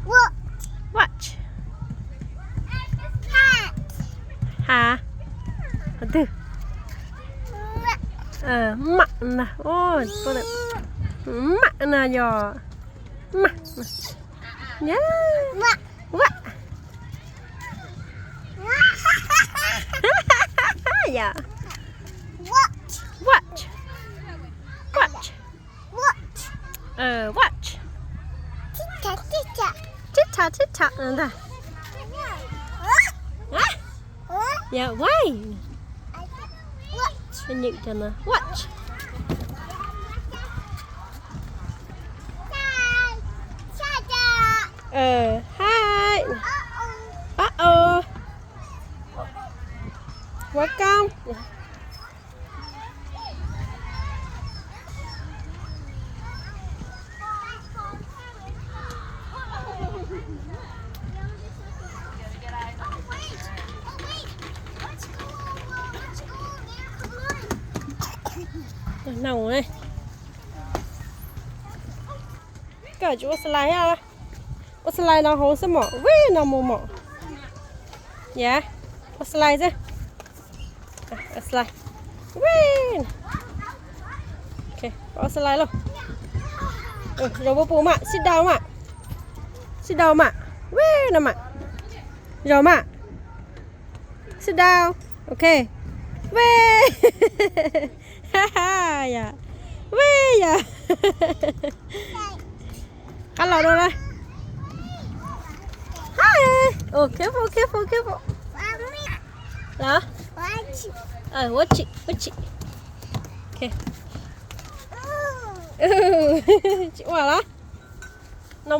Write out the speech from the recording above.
Watch. Watch. Ha. Qhov twg? Mam na. Mam na yog. Mam. Wa. Yog. Watch. Watch. Watch. Watch. Tib tha tib tha ntag. Yog, why? Watch. Hi. Uh-oh. Welcome. Koj tsis ua slide thiab? Ua slide no hauv xwb mom, vij no mus mom. Yog, ua slide xwb. Slide. Vij. Ua slide lauj. Zaum pus pus mam, sit down mam. Sit down mam. Vij no mam. Zaum mam. Sit down. Ok. Vij. Yog. Vij yog. Qab los dua na. Hi. Oh, careful, careful, careful. Los. Watch it, watch it. Ok. Tsis ua los?